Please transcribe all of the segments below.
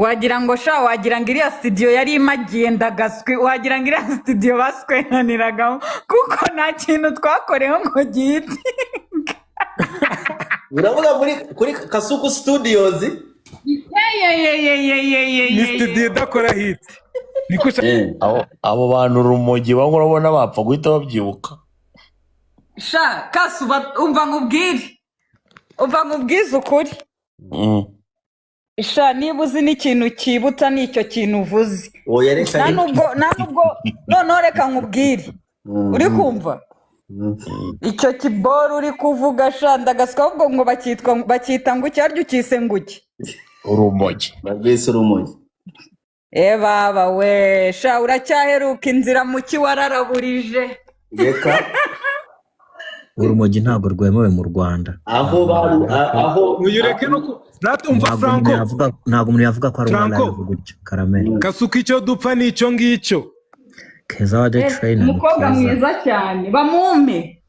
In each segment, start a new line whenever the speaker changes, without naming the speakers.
Wagira ngo sha, wagira ngo iriya studio yari imagiye ndagaswi, wagira ngo iriya studio baswenaniragamo, kuko nta kintu twakoreho ngo gihite.
Uravuga muri kuri Kasuku Studios?
Ni studio idakora hit, niko ushaka.
Abo bantu urumogi banywa, urabona bapfa guhita babyibuka?
Sha Kasu, umva nkubwire, umva nkubwize ukuri. Sha, niba uzi n'ikintu cyibutsa, ni icyo kintu uvuze.
Oya, reka.
Nta
Reka.
nubwo, nta nubwo. Noneho reka nkubwire, uri kumva icyo kiboro uri kuvuga, sha, ndagaswa. Ahubwo ngo bakitwa, bakita ngo icyaryo ukise ngo iki?
Urumogi.
Barwise urumogi.
E baba we, sha, uracyaheruka inzira mu ki wararaburije.
Reka.
Urumogi ntabwo rwemewe mu Rwanda.
Aho bari aho.
Uyu reke no umva.
Ntabwo umuntu
Franco.
yavuga, ntabwo umuntu yavuga ko ari
Franco.
live gutyo, Karameri.
Kasuka, icyo dupfa ni icyo ngicyo.
Keza wa the trainer ni
Umukobwa
keza.
mwiza cyane, bamumpe.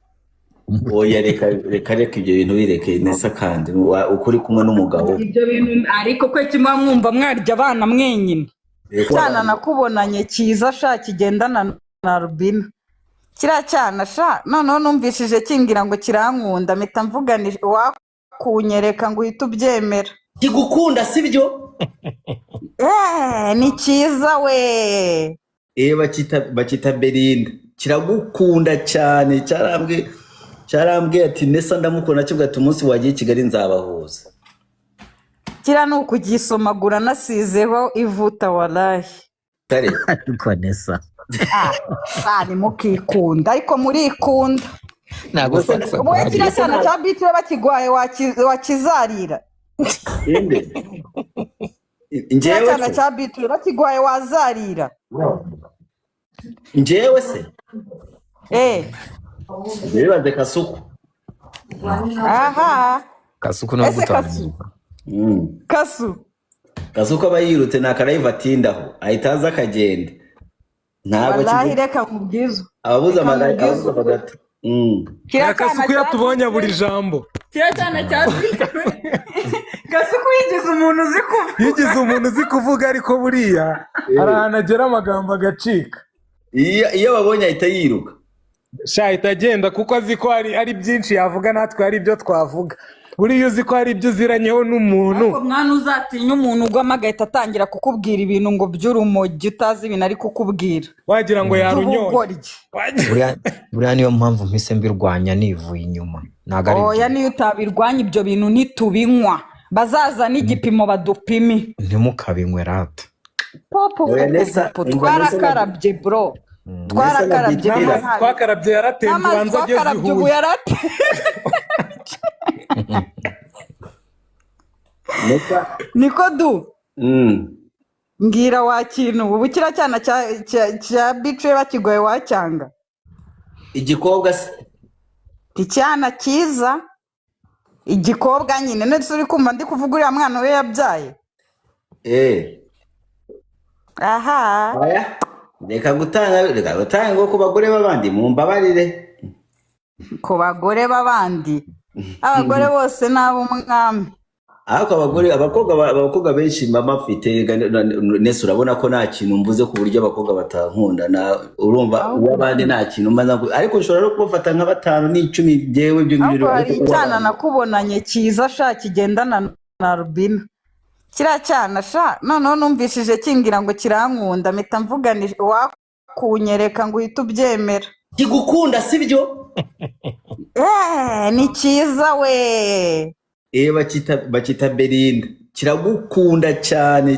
Oya, reka, reka, reka, ibyo bintu bireke nesa. Kandi uko uri kumwe n'umugabo.
Ibyo bintu ariko kwe kimwe mwumva mwarya abana mwenyine.
Reka.
Cyana nakubonanye cyiza sha, kigendana na Rubina, kiriya cyana sha, noneho numvishije kimbwira ngo kirankunda, mpita mvuga ni wakunyereka ngo uhite ubyemera.
Kigukunda, sibyo?
Eh, ni cyiza we.
Bakita Belinda, kiragukunda cyane. Cyarambwiye ati: "Nesa ndamukunda." Kivuga ati: "Umunsi wagiye i Kigali nzabahuza."
Kiriya ni ukugisomagura nasizeho ivuta, walahi.
Kare.
Ariko Nesa.
Ah, sha, ntimukikunda, ariko murikunda.
Ntabwo sakisa.
Wowe, kiriya cyana cya bitire bakigwaye wakizarira?
Inde?
Kiriya
Njyewe
cyana
se?
cya bitire bakigwaye wazarira?
Njyewe se?
Eh.
Bibaze Kasuku.
Aha.
Kasuku no
Ese
gutanga.
Kasu. Kasu.
Kasuku aba yirutse, nta karayiva atindaho, ahita aza akagenda, ntabwo
Wallahi, reka nkubwize.
Ababuze
Reka
amagara
nkubwize.
ababuze amagata.
Kiriya cyana
Kasuku
cya
yatubonye buri jambo.
Kiriya cyana cya bitire, Kasuku yigize umuntu uzi kuvuga.
Yigize umuntu uzi kuvuga, ariko buriya hari ahantu agera amagambo agacika.
Iyo babonye ahita yiruka.
Sha, ahita agenda kuko azi ko hari byinshi yavuga, natwe hari ibyo twavuga. Buriya uzi ko hari ibyo uziranyeho n'umuntu.
Ariko mwana, uzatinya umuntu ugwamo agahita atangira kukubwira ibintu ngo by'urumogi, utazi ibintu ari kukubwira.
Wagira ngo yarunyoye.
By'ubugoryi.
Buriya niyo mpamvu mpise mbirwanya nivuye inyuma, ntabwo ari
Oya.
byo.
Niyo utabirwanya, ibyo bintu ntitubinywa, bazaza n'igipimo badupime.
Ntimukabinywe rata.
Popo.
Oya, Nesa,
popo.
umva, Nesa.
Twarakarabye bro, twarakarabye.
Nesa na
N'amazi
nta
twakarabye yaratembye.
N'amazi
Ubanza ageze i
twakarabye ubu
Huye.
yaratembye.
Nesa.
Niko du. Mbwira wa kintu, ubu kiriya cyana cya bice bakigoye wacyanga?
Igikobwa se?
Icyana cyiza, igikobwa nyine. Ndetse uri kumva ndi kuvuga uriya mwana we yabyaye. Aha.
Oya, reka gutanga ngo ku bagore b'abandi, mumbabarire.
Ku bagore b'abandi? Abagore bose ni ab'umwami.
Ariko abagore, abakobwa benshi mba bafite. Rega, Nesa, urabona ko nta kintu mvuze ku buryo abakobwa batankunda. Na urumva uw'abandi nta kintu mba ariko nshobora no kubafata nka batanu n'icumi byewe ibyo ngibyo.
Ahubwo hari
Ariko
icyana nakubonanye cyiza sha, kigendana na Rubina, kiriya cyana sha, noneho numvishije kimbwira ngo kirankunda, mpita mvuga ni wakunyereka ngo uhite ubyemera.
Kigukunda, sibyo?
Eh, ni cyiza we.
Bakita Belinda, kiragukunda cyane.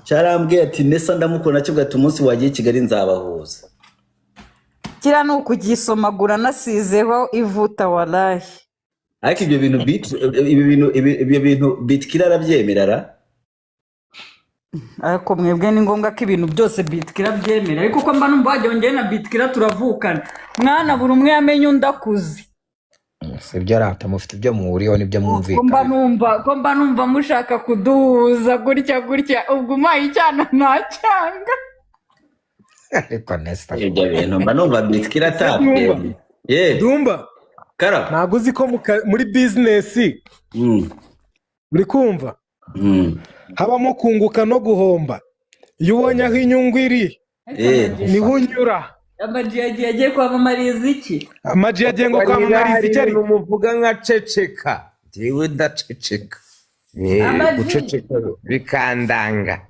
Cyarambwiye ati: "Nesa ndamukunda." Kivuga ati: "Umunsi wagiye i Kigali nzabahuza."
Kiriya ni ukugisomagura nasizeho ivuta, walahi.
Ariko ibyo bintu bit ibi bintu ibi- ibyo bintu Bitkira arabyemera ra?
Ariko mwebwe ni ngombwa ko ibintu byose Bitkira byemera? Ariko uko mba numva wagira ngo njyewe na Bitkira turavukana, mwana, buri umwe yamenye undi akuze.
Si ibyo rata, mufite ibyo muhuriyeho n'ibyo
Ko mba
mwumvikana.
numva, ko mba numva mushaka kuduhuza gutya gutya, ubwo umpaye icyana ntacyanga.
Ariko Nesta.
Ibyo bintu mba numva Bitkira atabyemera ye.
Dumba.
Kara.
Ntabwo uzi ko muri bizinesi, uri kumva? Habamo kunguka no guhomba. Iyo ubonye aho inyungu iri, niho unyura.
Amaji yagiye, agiye kwamamariza iki?
Amaji yagiye ngo
Niba
kwamamariza
hari
icyo ari
ibintu muvuga nkaceceka, njyewe ndaceceka.
Amaji.
Guceceka bikandanga.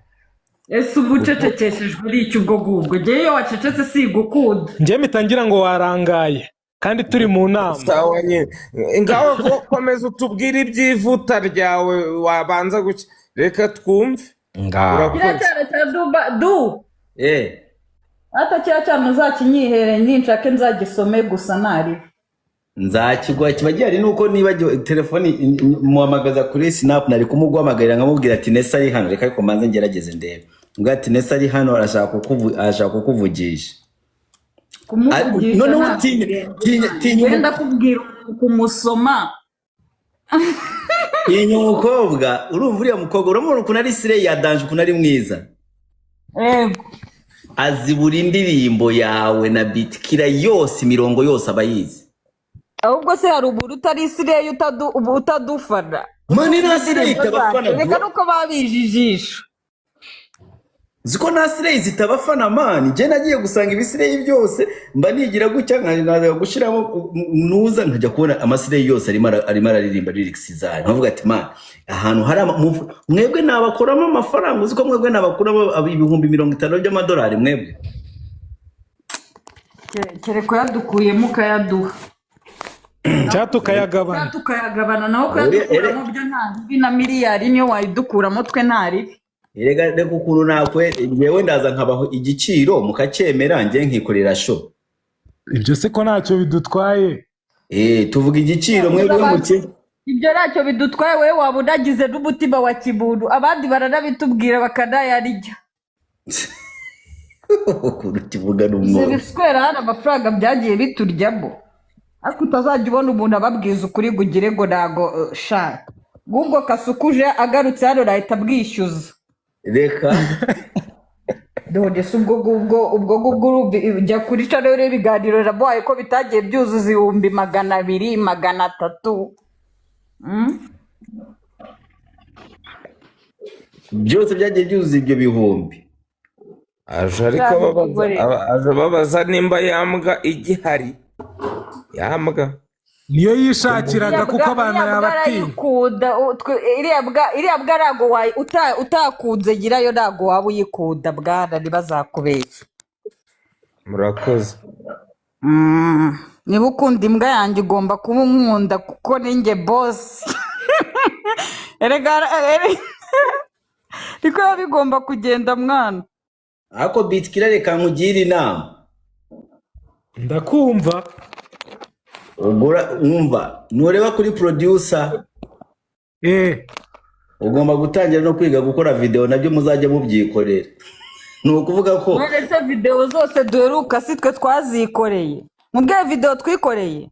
Ese uba ucecekeshejwe uri iki ubwo ngubwo? Ngewe iyo wacecetse sigukunda.
Njye mpita ngira ngo warangaye kandi turi mu nama.
Sawa nyine, ngaho komeza utubwire iby'ivuta ryawe wabanza guca, reka twumve.
Ngaho.
Kiriya
Urakoze.
cyana cya duba du ata kiriya cyana uzakinyihere, ninshake nzagisome gusa ntaribe.
Nzakigwa, kiba gihari. Nuko niba telefoni muhamagaza kuri Snap, nari kumuguhamagarira nkamubwira ati Nesa ari hano. Reka ariko mbanze ngerageze ndebe. Mbwira ati Nesa ari hano, arashaka kukuvugisha.
Kumuvugisha
Noneho
ntabwo
tinya
birenze.
tinya tinya.
Wenda kubwira kumusoma.
Tinya umukobwa. Urumva uriya mukobwa, uramubona ukuntu ari slay ya danger, ukuntu ari mwiza?
Yego.
Azi buri ndirimbo yawe na bitikira yose, imirongo yose aba yizi.
Ahubwo se hari ubura utari slay ubu utadufana?
Man, nta slay itabafana.
Reka
bro.
nuko babijijisha.
Ziko nta slay zitabafana, man. Njye nagiye gusanga ibislay byose, mba nigira gutya nkaza gushyiramo nuza nkajya kubona amaslay yose arimo araririmba lyrics zayo, nkavuga ati man, ahantu hari mwebwe nabakuramo amafaranga. Uzi ko mwebwe nabakuramo 50,000 by'amadolari mwebwe?
Kereka uyadukuyemo ukayaduha.
Cyangwa tukayagabana.
Tukayagabana, naho kuyadukuramo byo nta ribi, na miliyari niyo wayidukuramo twe nta ribi.
Erega reka ukuntu nakwe, njyewe ndaza nkabaho igiciro mukacyemera, njye nkikorera show.
Ibyo se ko ntacyo bidutwaye?
Tuvuga igiciro, mwebwe muke.
Ibyo ntacyo bidutwaye, wowe waba unagize n'umutima wa kimuntu, abandi baranabitubwira bakanayarya.
Ukuntu kivuga n'umwobo.
Zibiswera hano amafaranga byagiye bituryamo, ariko utazajya ubona umuntu ababwiza ukuri ngo ugire ngo ntago sha ngubwo kasukuje agarutse hano nahita abwishyuza.
Reka.
None se ubwo ngubwo urumva jya kuri channel urebe ibiganiro namuhaye ko bitagiye byuzuza 200,000, 300,000.
Byose byagiye byuzuza ibyo bihumbi.
Aje ariko ababaza, aje ababaza nimba yambwa igihari, yambwa.
Niyo yishakiraga kuko abantu
Iriya mbwa
yabatinya.
arayikunda, iriya mbwa ntago utakunze nyirayo ntago waba uyikunda bwana, ntibazakubeshye.
Murakoze.
Niba ukunda imbwa yanjye ugomba kuba unkunda kuko ni njye boss. Erega niko biba bigomba kugenda mwana.
Ariko bitikira, reka nkugire inama.
Ndakumva.
Ugura, wumva, nureba kuri producer, ugomba gutangira no kwiga gukora video, nabyo muzajya mubyikorera. Ni ukuvuga ko
None se video zose duheruka si twe twazikoreye? Mubwire video twikoreye.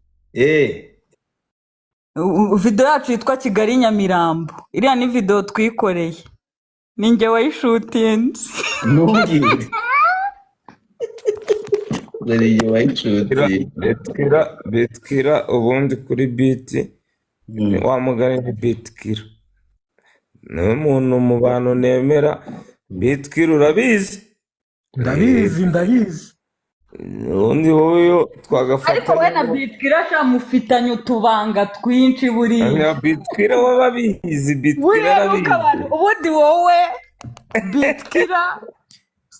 Video yacu yitwa Kigali Nyamirambo, iriya ni video twikoreye, ni njye wayishutinze.
Ntubwire dore igihe wayishutinze.
Bitkira, bitkira ubundi kuri beat, wa mugani ni bitkira, niwe muntu mu bantu nemera. Bitkira, urabizi.
Ndabizi, ndabizi.
Ubundi wowe iyo
Ariko we na
twagafatanya.
Bitkira sha mufitanye utubanga twinshi buriya.
Nka bitkira we ababizi, bitkira
Buriya nuko
arabizi.
abantu ubundi wowe Bitkira,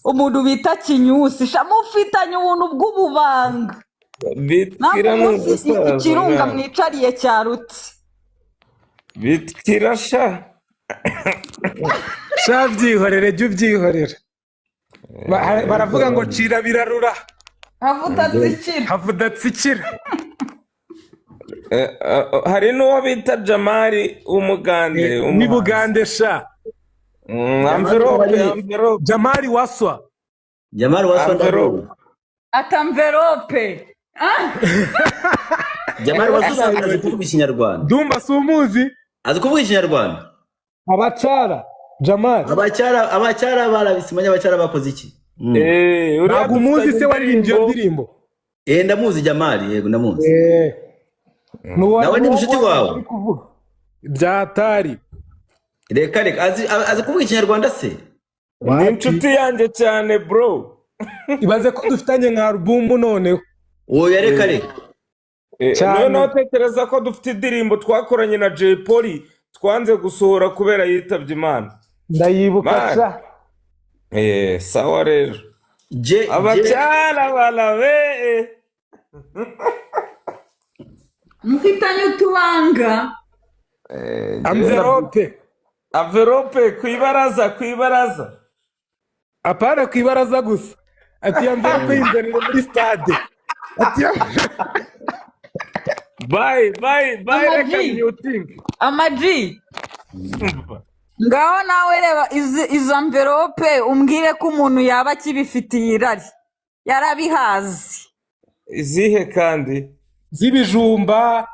umuntu bita Kinyusi sha mufitanye ubuntu bw'ububanga.
Bitkira
Ntabwo
ni
umunsi
umusaza
ikirunga
mwana.
mwicariye cyarutse.
Bitkira sha.
Sha byihorere, jya ubyihorera. Baravuga ngo cira birarura.
Havudatsikira.
Havudatsikira.
Hari n'uwo bita Jamari w'umugande.
Ni
w'umuhanzi.
Bugande sha.
Amverope, amverope.
Jamari Waswa.
Jamari Waswa.
Amverope.
Ndamuzi.
Atamverope.
Jamari Waswa azi kuvuga ikinyarwanda.
Dumba si umuzi.
Azi kuvuga ikinyarwanda.
Abacara Jamari.
Abacyara barabisimanye, abacyara bakoze iki?
Uriya
Ntabwo umuzi se
dufitanye
waririmbye iyo
indirimbo.
ndirimbo?
Ndamuzi Jamari, yego ndamuzi.
Nuwa
Nawe ni
nuwo
mushuti wawe?
uri kuvuga byatari.
Reka reka, azi kuvuga ikinyarwanda se?
Ni
Wapi?
inshuti yanjye cyane bro.
Ibaze ko dufitanye nka alubumu noneho.
Oya, reka reka.
Cyane.
Noneho tekereza ko dufite indirimbo twakoranye na Jay Polly twanze gusohora kubera yitabye Imana.
Ndayibuka.
Man.
Sha.
Sawa rero.
Je
Abacyara barabe.
Mufitanye utubanga.
Amverope.
Envelope ku ibaraza, ku ibaraza.
Apana ku ibaraza gusa, ati amverope yinzanire muri stade, ati
Bye bye bye, reka
Amaji.
myutinge.
Amaji, ngaho nawe reba izo amverope, umbwire ko umuntu yaba akibifitiye irari yarabihaze.
Izihe kandi?
Z'ibijumba.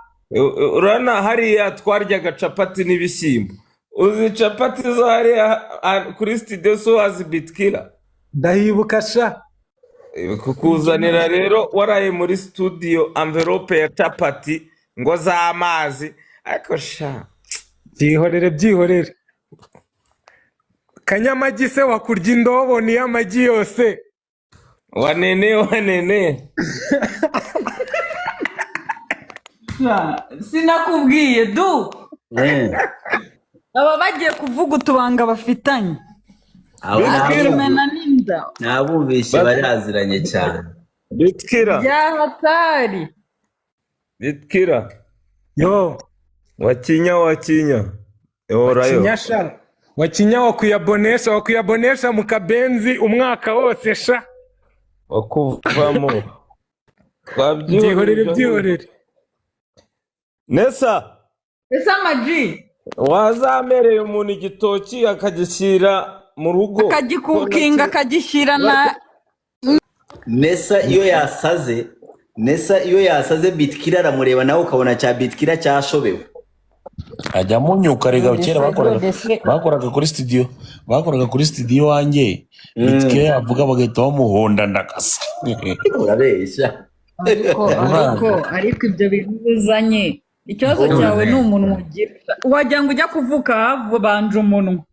Urabona hariya twaryaga capati n'ibishyimbo. Uzi capati zo hariya kuri studio so wazi bitkira?
Ndayibuka sha.
Kukuzanira rero waraye muri studio envelope ya capati ngo z'amazi, ariko sha.
Byihorere, byihorere. Kanyamagi se wakurya indobo niyo amagi yose.
Wanene wanene.
Sinakubwiye du? Baba bagiye kuvuga utubanga bafitanye.
Abo
Bakimena n'inda.
nabumvishe baraziranye cyane.
Bitkira.
Byahatari.
Bitkira.
Yo.
Wakinya wakinya ehorayo.
Wakinya sha, wakinya wakuyabonesha, wakuyabonesha mu kabenzi umwaka wose sha.
Wakuvamo.
Byihorere, byihorere.
Nesa.
Ese amaji.
Wazamereye umuntu igitoki akagishyira mu rugo.
Akagikukinga akagishyira na
Nesa iyo yasaze, Nesa iyo yasaze, Bitkira aramureba nawe ukabona cya Bitkira cyashobewe.
Ajya amunyuka rega. Kera bakoraga
None
bakoraga kuri studio, bakoraga kuri studio iwanjye, Bitkira yavuga bagahita bamuhonda ndakasa.
Urabeshya.
Ariko ibyo bintu uzanye, ikibazo cyawe ni umunwa ugira, wagira ngo ujya kuvuka havubanje umunwa.